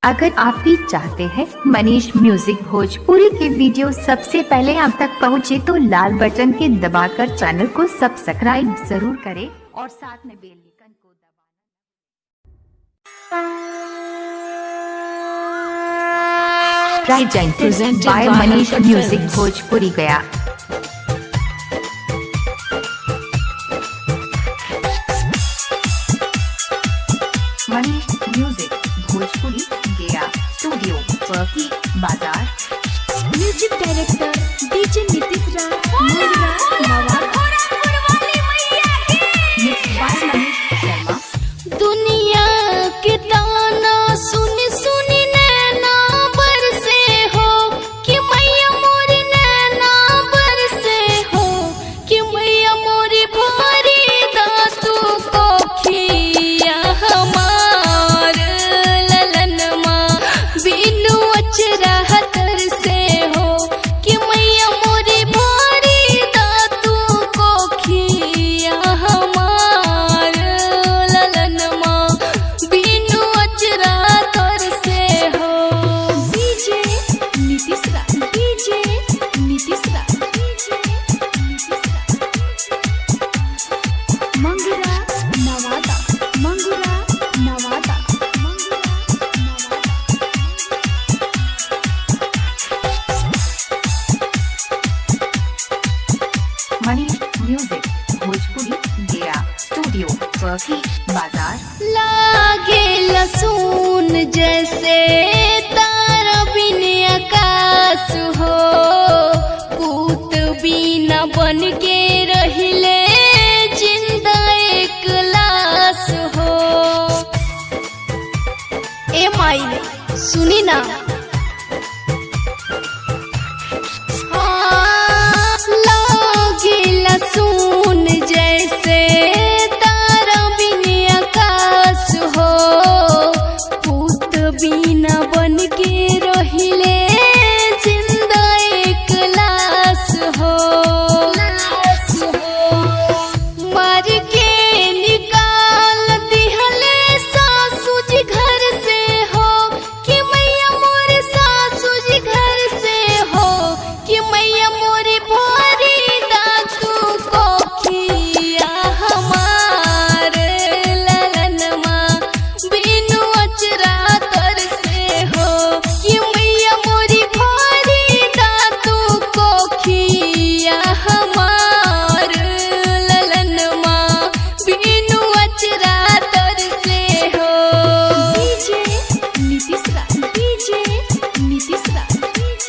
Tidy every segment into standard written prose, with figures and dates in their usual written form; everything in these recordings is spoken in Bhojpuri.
अगर आप भी चाहते हैं मनीष म्यूजिक भोजपुरी के वीडियो सबसे पहले आप तक पहुंचे तो लाल बटन के दबाकर चैनल को सब्सक्राइब जरूर करें और साथ में बेल आइकन को दबाना। Presented by by Manish Harkat music Films. Bhojpuri Gaya. Manish music Bhojpuri Gaya studio Chowki Bazar. Music director DJ Nitish Raj Mangra Nawada. Mix by Manish Sharma. दुनिया के ताना सुन सुन नैना बरसे हो कि मैया मोरी नैना बरसे हो कि मैया मोरी भोरी दातू कोखिया हमार ललनमा बिनु अचरा तरसे हो कि मैया मोरी भोरी दातू कोखिया हमार ललनमा बिनु अचरा तरसे हो। DJ Nitish Raj, DJ Nitish Raj, DJ Nitish Raj, Mangra Nawada, Mangra Nawada, Mangra Nawada. Manish music Bhojpuri Gaya studio Chowki Bazar. लागे लसून जैसे तारा बिन आकाश हो, पूत बिना बन के रहिले जिंदा एक लाश हो। ए माई सुनी ना, हाँ, लागे लसून जैसे तारा बिन आकाश हो, पूत बिना बन के रहिले जिंदा एक लाश हो। मार के निकाल दिहले सासू जी घर से हो कि मैया मोरे सासू जी घर से हो कि मैया मोरी भोरी दातू कोखिया हमार ललनमा बिनु अचरा तर से हो कि मैया मोरी भोरी दातू कोखिया हमार ललनमा बिनु अचरा तर से हो। DJ Nitish Raj, DJ Nitish Raj, DJ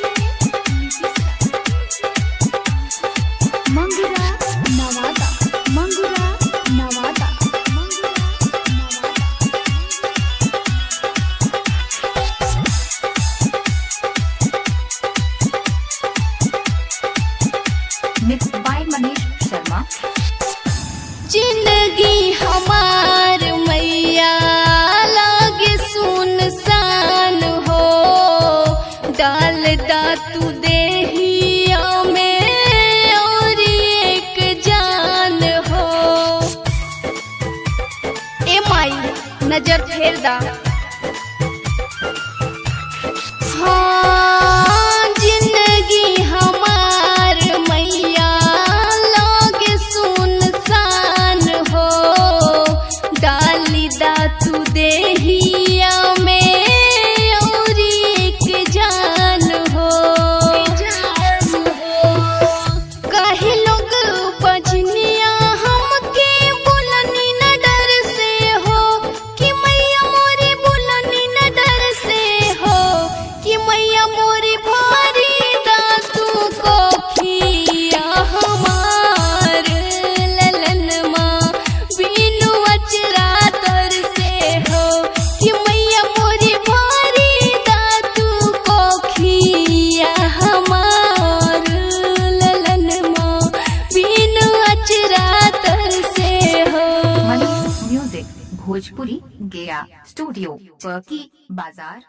Nitish Raj, Mangra Nawada, Mangra Nawada, Mangra Nawada. Mix by Manish Sharma. जिंदगी हमार मैया लागे सुनसान हो, डाल दा तू देहिया में और एक जान हो। ए माई नजर फेर दा। हाँ, जिंदगी हमार मैया लागे सुनसान हो, डाली दा तू देहिया में और एक जान हो। काहे लोग बजनिया हमके बोलनी न डर से हो कि मैया मोरी बोलनी न डर से हो कि मैया मोरी भारी दातू कोखिया हमार ललनमा बिनु अचरा तर से हो कि मैया मोरी भारी दातू कोखिया हमार ललनमा बिनु अचरा तर से हो। मनीष म्यूजिक भोजपुरी गया स्टूडियो चौकी बाजार।